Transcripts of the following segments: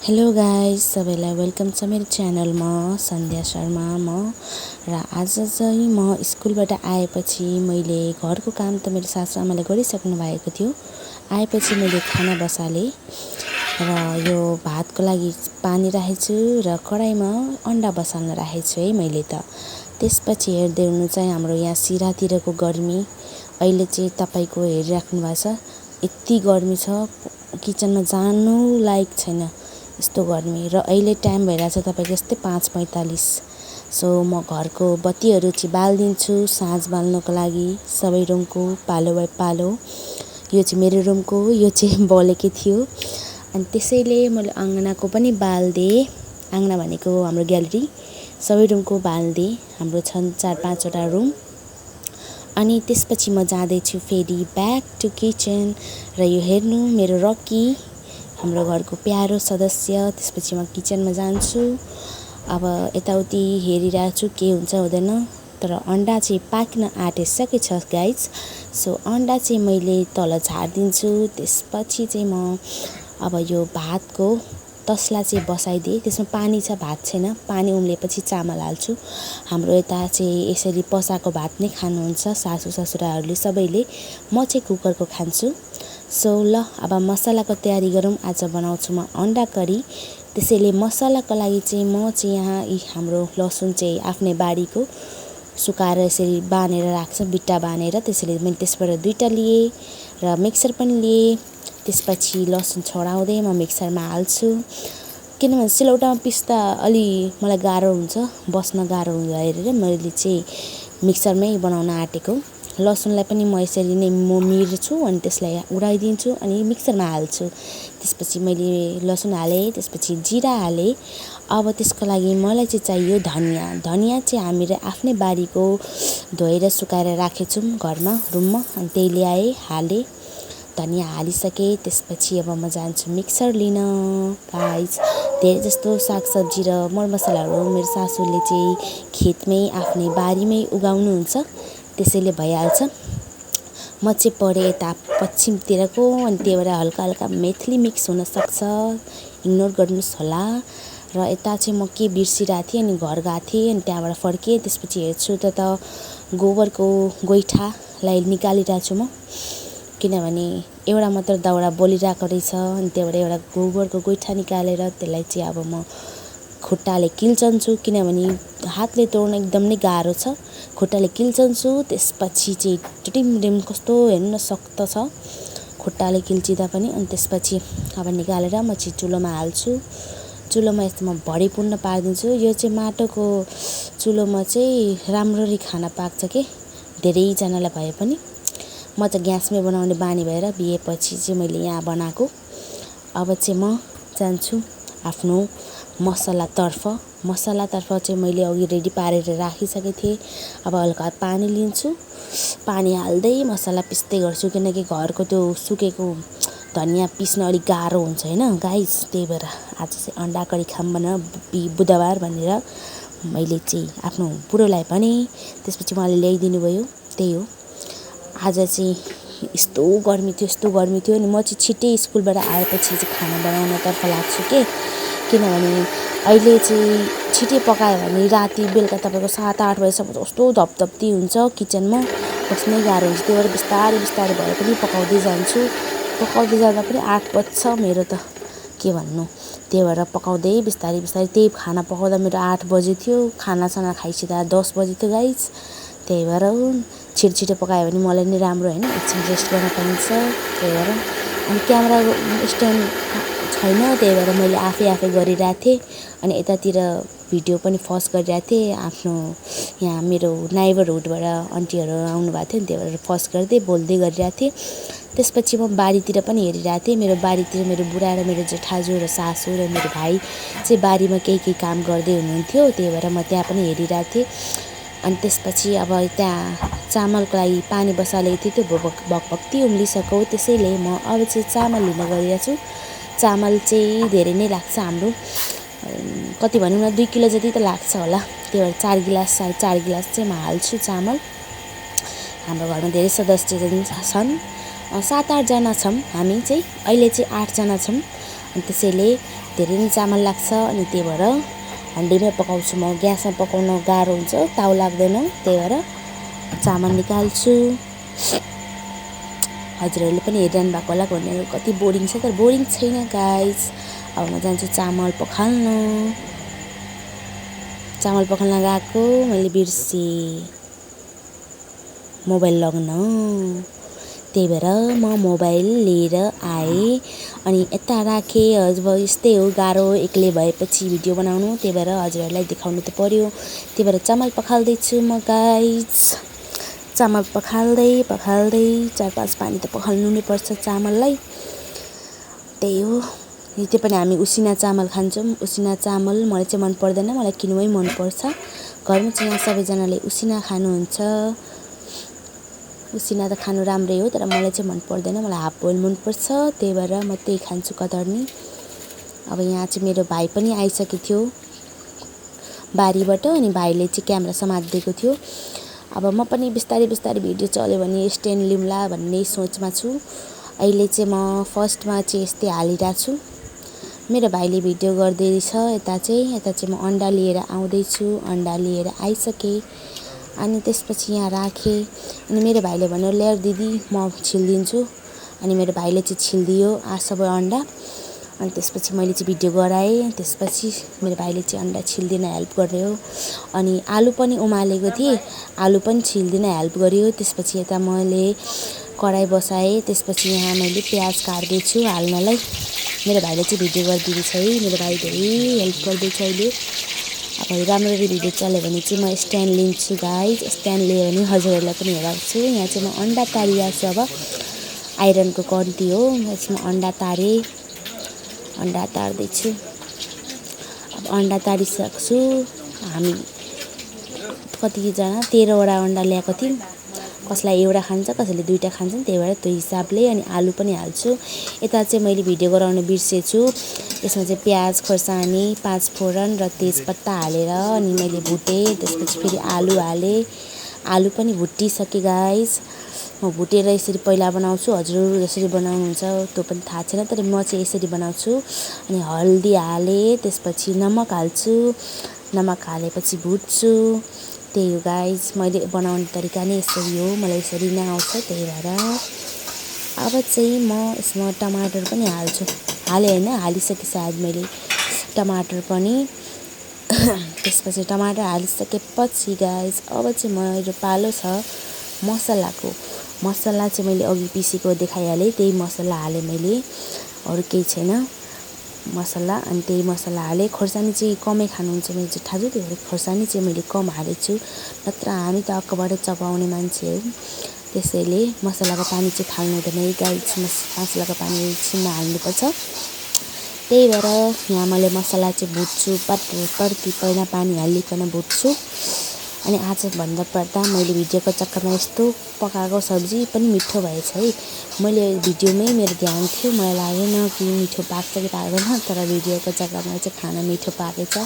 Hello guys, सबैलाई welcome छ मेरो च्यानलमा। सन्ध्या शर्मा र आज चाहिँ म स्कुलबाट आएपछि मैले घरको काम त मेरो सासूआमाले गरिसक्नु भएको थियो। आएपछि मैले खाना बसालेँ र यो भातको लागि पानी राखेछु र कराईमा अन्डा बसाल्न राखेछु है मैले त। त्यसपछि हेर्दै हुनु चाहिँ हाम्रो यहाँ सिरातिरको गर्मी अहिले चाहिँ तपाईको हेरिराख्नु भएको छ। यति गर्मी छ, किचनमा जानु लायक छैन, यस्तो गर्मी। र अहिले टाइम भइरहेछ तपाईको यस्तै 5:45। सो म घरको बत्तीहरू चाहिँ बालिदिन्छु साँझ बाल्नको लागि। सबै रुमको पालो बाई पालो। यो चाहिँ मेरो रुमको, यो चाहिँ बलेकै थियो। अनि त्यसैले मैले आँगनाको पनि बालिदिएँ। आँगना भनेको हाम्रो ग्यालेरी, सबै रुमको बालिदिएँ। हाम्रो छन् 4-5वटा रुम। अनि त्यसपछि म जाँदैछु फेरि ब्याक टु किचन। र यो हेर्नु मेरो रकी, हाम्रो घरको प्यारो सदस्य। त्यसपछि म किचनमा जान्छु। अब यताउति हेरिरहेको छु के हुन्छ हुँदैन। तर अन्डा चाहिँ पाक्न आँटिसकेछ गाइज। सो अन्डा चाहिँ मैले तल झारिदिन्छु। त्यसपछि चाहिँ म अब यो भातको तसला चाहिँ बसाइदिएँ। त्यसमा पानी छ, भात छैन। पानी उम्लेपछि चामल हाल्छु। हाम्रो यता चाहिँ यसरी पसाएको भात नै खानुहुन्छ सासू ससुराहरूले सबैले। म चाहिँ कुकरको खान्छु। सो ल, अब मसलाको तयारी गरौँ। आज बनाउँछु म अन्डा करी। त्यसैले मसलाको लागि चाहिँ म चाहिँ यहाँ हाम्रो लसुन चाहिँ आफ्नै बारीको सुकाएर यसरी बाँधेर राख्छ, बिट्टा बाँधेर। त्यसैले मैले त्यसबाट 2टा लिएँ र मिक्सर पनि लिएँ। त्यसपछि लसुन छोडाउँदै म मिक्सरमा हाल्छु, किनभने सिलौटामा पिस्दा अलि मलाई गाह्रो हुन्छ, बस्न गाह्रो हुन्छ हेरेर मैले चाहिँ मिक्सरमै बनाउन आँटेको। लसुनलाई पनि म यसरी नै मिर्छु अनि त्यसलाई उडाइदिन्छु अनि मिक्सरमा हाल्छु। त्यसपछि मैले लसुन हालेँ, त्यसपछि जिरा हालेँ। अब त्यसको लागि मलाई चाहिँ चाहियो धनियाँ। धनियाँ चाहिँ हामीले आफ्नै बारीको धोएर सुकाएर राखेछौँ घरमा रुममा, अनि त्यही ल्याएँ हालेँ। धनियाँ हालिसकेँ। त्यसपछि अब म जान्छु मिक्सर लिन गाइस। धेरै जस्तो सागसब्जी र मरमसलाहरू मेरो सासूले चाहिँ खेतमै आफ्नै बारीमै उगाउनुहुन्छ, त्यसैले भइहाल्छ। म चाहिँ पढेँ यता पश्चिमतिरको, अनि त्यही भएर हल्का हल्का मेथली मिक्स हुनसक्छ, इग्नोर गर्नुहोस् होला। र यता चाहिँ म के बिर्सिरहेको थिएँ अनि घर गएको थिएँ, अनि त्यहाँबाट फर्केँ। त्यसपछि हेर्छु त गोबरको गोइठालाई निकालिरहेको छु म, किनभने एउटा मात्र दाउरा बोलिरहेको रहेछ। अनि त्यहाँबाट एउटा गोबरको गोइठा निकालेर त्यसलाई चाहिँ अब म खुट्टाले किल्चन्छु, किनभने हातले तोड्न एकदम नै गाह्रो छ। खुट्टाले किल्चन्छु। त्यसपछि चाहिँ टिटिमडिम कस्तो हेर्नु न सख्त छ खुट्टाले किल्चिँदा पनि। अनि त्यसपछि अब निकालेर म चाहिँ चुलोमा हाल्छु। चुलोमा यस्तो म भरिपूर्ण पारिदिन्छु। यो चाहिँ माटोको चुलोमा चाहिँ राम्ररी खाना पाक्छ के, धेरैजनालाई भए पनि। म त ग्यासमै बनाउने बानी भएर बिहेपछि चाहिँ मैले यहाँ बनाएको। अब चाहिँ म जान्छु आफ्नो मसलातर्फ चाहिँ मैले अघि रेडी पारेर राखिसकेको थिएँ। अब हल्का पानी लिन्छु, पानी हाल्दै मसला पिस्दै गर्छु, किनकि घरको त्यो सुकेको धनियाँ पिस्न अलिक गाह्रो हुन्छ होइन गाइस। त्यही भएर आज चाहिँ अन्डा करी खाऊँ भनेर बुधबार भनेर मैले चाहिँ आफ्नो बुढोलाई भने। त्यसपछि उहाँले ल्याइदिनु भयो। त्यही हो, आज चाहिँ यस्तो गर्मी थियो अनि म चाहिँ छिट्टै स्कुलबाट आएपछि चाहिँ खाना बनाउनतर्फ लाग्छु के, किनभने अहिले चाहिँ छिट्टै पकायो भने राति बेलुका तपाईँको 7-8 बजीसम्म कस्तो धपधप्ती हुन्छ किचनमा, बस्नै गाह्रो हुन्छ। त्यही भएर बिस्तारै बिस्तारै भए पनि पकाउँदै जान्छु। पकाउँदै जाँदा पनि 8 बज्छ मेरो त, के भन्नु। त्यही भएर पकाउँदै बिस्तारै बिस्तारै, त्यही खाना पकाउँदा मेरो 8 बजे थियो, खानासाना खाइसिँदा 10 बजे थियो गाइस। त्यही भएर छिटो पकायो भने मलाई नै राम्रो होइन, एकछिन रेस्ट गर्न पाइन्छ। त्यही भएर अनि क्यामेरा स्ट्यान्ड छैन, त्यही भएर मैले आफै गरिरहेको थिएँ। अनि यतातिर भिडियो पनि फस्ट गरिरहेको थिएँ। आफ्नो यहाँ मेरो नाइबरहुडबाट आन्टीहरू आउनुभएको थियो नि, त्यही भएर फस्ट गर्दै बोल्दै गरिरहेको थिएँ। त्यसपछि म बारीतिर पनि हेरिरहेको थिएँ। मेरो बारीतिर मेरो बुढा र मेरो जेठाजु र सासू र मेरो भाइ चाहिँ बारीमा केही काम गर्दै हुनुहुन्थ्यो, त्यही भएर म त्यहाँ पनि हेरिरहेको थिएँ। अनि त्यसपछि अब त्यहाँ चामलको लागि पानी बसालेको थिएँ, त्यो भकभक्ती उम्लिसक्यो। त्यसैले म अब चाहिँ चामल लिन गइरहेको छु। चामल चाहिँ धेरै नै लाग्छ हाम्रो, कति भनौँ न 2 किलो जति त लाग्छ होला। त्यही भएर 4 गिलास चाहिँ म हाल्छु चामल। हाम्रो घरमा धेरै सदस्य छन्, 7-8 जना छौँ हामी चाहिँ। अहिले चाहिँ 8 जना छौँ। अनि त्यसैले धेरै नै चामल लाग्छ अनि त्यही भएर हन्डीमै पकाउँछु म। ग्यासमा पकाउन गाह्रो हुन्छ, ताउ लाग्दैन, त्यही भएर चामल निकाल्छु। हजुरहरूले पनि हेरिरहनु भएको होला भने कति बोरिङ छ, तर बोरिङ छैन गाइज। अब म जान्छु चामल पखाल्न। चामल पखाल्न गएको मैले बिर्सेँ मोबाइल लग्न, त्यही भएर म मोबाइल लिएर आएँ अनि यता राखेँ। हजुर यस्तै हो, गाह्रो एक्लै भएपछि भिडियो बनाउनु, त्यही भएर हजुरहरूलाई देखाउनु त पर्यो। त्यही भएर चामल पखाल्दैछु म गाइज। चामल पखाल्दै 4-5 पानी त पखाल्नु नै पर्छ चामललाई, त्यही हो। त्यो पनि हामी उसिना चामल खान्छौँ। उसिना चामल मलाई चाहिँ मन पर्दैन, मलाई किनुमै मनपर्छ। घरमा चाहिँ यहाँ सबैजनाले उसिना खानुहुन्छ। उसिना त खानु राम्रै हो, तर मलाई चाहिँ मन पर्दैन, मलाई हाफ बोइल मनपर्छ, त्यही भएर म त्यही खान्छु कतर्नी। अब यहाँ चाहिँ मेरो भाइ पनि आइसकेको थियो बारीबाट, अनि भाइले चाहिँ क्यामेरा समातिदिएको थियो। अब म पनि बिस्तारै भिडियो चल्यो भने स्ट्यान्ड लिउँला भन्ने सोचमा छु। अहिले चाहिँ म फर्स्टमा चाहिँ यस्तै हालिरहेको छु। मेरो भाइले भिडियो गर्दैछ। यता चाहिँ म अन्डा लिएर आउँदैछु। अन्डा लिएर आइसकेँ अनि त्यसपछि यहाँ राखेँ। अनि मेरो भाइले भन्यो ल्याऊ दिदी म छिलिदिन्छु, अनि मेरो भाइले चाहिँ छिलिदियो सबै अन्डा। अनि त्यसपछि मैले चाहिँ भिडियो गराएँ। त्यसपछि मेरो भाइले चाहिँ अन्डा छिलिदिन हेल्प गर्यो। अनि आलु पनि उमालेको थिएँ, आलु पनि छिलिदिन हेल्प गर्यो। त्यसपछि यता मैले कराई बसाएँ। त्यसपछि यहाँ मैले प्याज काट्दैछु हाल्नलाई। मेरो भाइले चाहिँ भिडियो गरिदिँदैछ है, मेरो भाइ धेरै हेल्प गर्दैछ अहिले। अब राम्ररी भिडियो चल्यो भने चाहिँ म स्ट्यान्ड लिन्छु गाइज। स्ट्यान्ड लियो भने हजुरहरूलाई पनि हेराउँछु। यहाँ चाहिँ म अन्डा तारिरहेको छु। अब आइरनको कन्टी हो, यसमा अन्डा तारेँ, अन्डा तार्दैछु। अब अन्डा तारिसक्छु। हामी कतिजना 13वटा अन्डा ल्याएको थियौँ। कसलाई एउटा खान्छ, कसैले 2टा खान्छन्, त्यही भएर त्यो हिसाबले। अनि आलु पनि हाल्छु। यता चाहिँ मैले भिडियो गराउन बिर्सेछु। यसमा चाहिँ प्याज, खोर्सानी, 5 फोरन र तेजपत्ता हालेर अनि मैले भुटेँ। त्यसपछि फेरि आलु हालेँ। आलु पनि भुटिसकेँ गाइज। म भुटेर यसरी पहिला बनाउँछु, हजुर जसरी बनाउनुहुन्छ त्यो पनि थाहा छैन, तर म चाहिँ यसरी बनाउँछु। अनि हल्दी हालेँ, त्यसपछि नमक हाल्छु। नमक हालेपछि भुट्छु। त्यही हो गाइज, मैले बनाउने तरिका नै यसरी हो, मलाई यसरी नै आउँछ, त्यही भएर। अब चाहिँ म यसमा टमाटर पनि हाल्छु। हालेँ होइन, हालिसकेँ सायद मैले टमाटर पनि। त्यसपछि टमाटर हालिसकेपछि गाइज अब चाहिँ मेरो पालो छ मसलाको। मसला चाहिँ मैले अघि पिसेको देखाइहालेँ, त्यही मसला हालेँ मैले, अरू केही छैन मसला। अनि त्यही मसला हालेँ। खोर्सानी चाहिँ कमै खानुहुन्छ मैले चाहिँ थाहा छु, त्यही भएर खोर्सानी चाहिँ मैले कम हालेको छु, नत्र हामी त अक्कबाट चबाउने मान्छे हो। त्यसैले मसलाको पानी चाहिँ फाल्नु हुँदैन है गाइज, मसलाको पानी एकछिनमा हाल्नुपर्छ। त्यही भएर यहाँ मैले मसला चाहिँ भुट्छु, पट्टी पहिला पानी हालिकन भुट्छु। अनि आज भन्दा पर्दा मैले भिडियोको चक्करमा यस्तो पकाएको सब्जी पनि मिठो भएछ है। मैले भिडियोमै मेरो ध्यान थियो, मलाई लागेन कि मिठो पाक्छ कि पाक्दैन, तर भिडियोको चक्करमा चाहिँ खाना मिठो पाकेछ।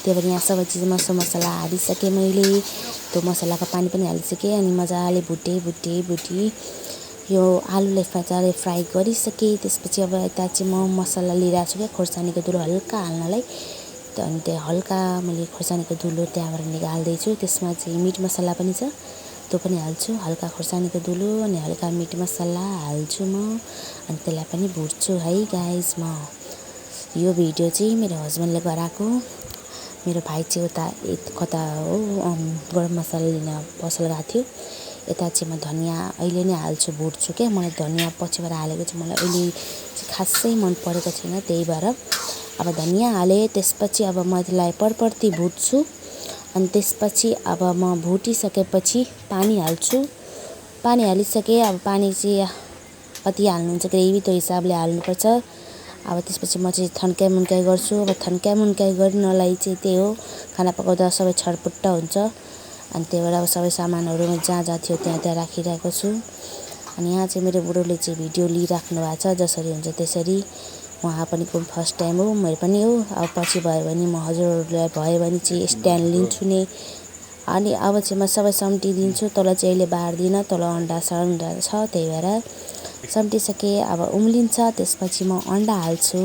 त्यही भएर यहाँ सबै चिज मसला हालिसकेँ मैले, त्यो मसलाको पानी पनि हालिसकेँ। अनि मजाले भुटेँ। यो आलुलाई मजाले फ्राई गरिसकेँ। त्यसपछि अब यता चाहिँ म मसला लिइरहेको छु क्या, खोर्सानीको धुलो हल्का हाल्नलाई। अनि त्यो हल्का मैले खोर्सानीको धुलो त्यहाँबाट निकाल्दैछु। त्यसमा चाहिँ मिट मसला पनि छ, त्यो पनि हाल्छु। हल्का खोर्सानीको धुलो अनि हल्का मिट मसला हाल्छु म, अनि त्यसलाई पनि भुट्छु है गाइज। म यो भिडियो चाहिँ मेरो हस्बेन्डले गराएको। मेरो भाइ चाहिँ उता कता हो गरम मसला लिन पसल गएको थियो। यता चाहिँ म धनियाँ अहिले नै हाल्छु, भुट्छु क्या। मलाई धनियाँ पछिबाट हालेको चाहिँ मलाई अहिले चाहिँ खासै मन परेको छैन, त्यही भएर अब धनियाँ हालेँ। त्यसपछि अब म त्यसलाई पर्पर्ती भुट्छु। अनि त्यसपछि अब म भुटिसकेपछि पानी हाल्छु। पानी हालिसकेँ। अब पानी चाहिँ कति हाल्नुहुन्छ ग्रेभी त्यो हिसाबले हाल्नुपर्छ। अब त्यसपछि म चाहिँ थन्काइ मुन्काइ गर्छु। अब थन्काइ मुन्काइ गर्नलाई चाहिँ त्यही हो, खाना पकाउँदा सबै छरपुट्ट हुन्छ, अनि त्यही भएर अब सबै सामानहरू जहाँ थियो त्यहाँ राखिरहेको छु। अनि यहाँ चाहिँ मेरो बुढोले चाहिँ भिडियो लिइराख्नु भएको छ, जसरी हुन्छ त्यसरी। उहाँ पनि फर्स्ट टाइम हो, मेरो पनि हो। अब पछि भयो भने म हजुरहरूलाई भयो भने चाहिँ स्ट्यान्ड लिन्छु नि। अनि अब चाहिँ म सबै सम्टिदिन्छु। तल चाहिँ अहिले बार्दिनँ, तल अन्डा छ, त्यही भएर समेटिसकेँ। अब उम्लिन्छ, त्यसपछि म अन्डा हाल्छु।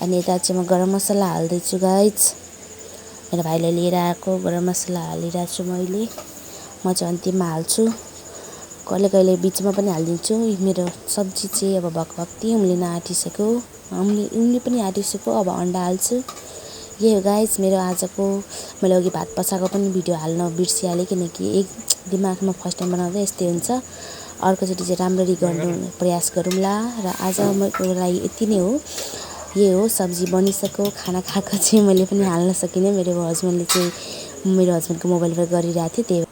अनि यता चाहिँ म गरम मसला हाल्दैछु गाइज। मेरो भाइले लिएर आएको गरम मसला हालिरहेको छु मैले। म चाहिँ अन्तिममा हाल्छु, कहिले कहिले बिचमा पनि हालिदिन्छु। मेरो सब्जी चाहिँ अब भक्कभक्ती उम्लिन आँटिसक्यो, उम्लि पनि आँटिसक्यो। अब अन्डा हाल्छु। यही हो गाइज मेरो आजको। मैले अघि भात पकाएको पनि भिडियो हाल्न बिर्सिहालेँ, किनकि एक दिमागमा फर्स्ट टाइम बनाउँदा यस्तै हुन्छ। अर्कोचोटि चाहिँ राम्ररी गर्नु प्रयास गरौँला। र आज मेरो लागि यति नै हो। यही हो, सब्जी बनिसक्यो। खाना खाएको चाहिँ मैले पनि हाल्न सकिनँ। मेरो हस्बेन्डको मोबाइलबाट गरिरहेको थियो, त्यही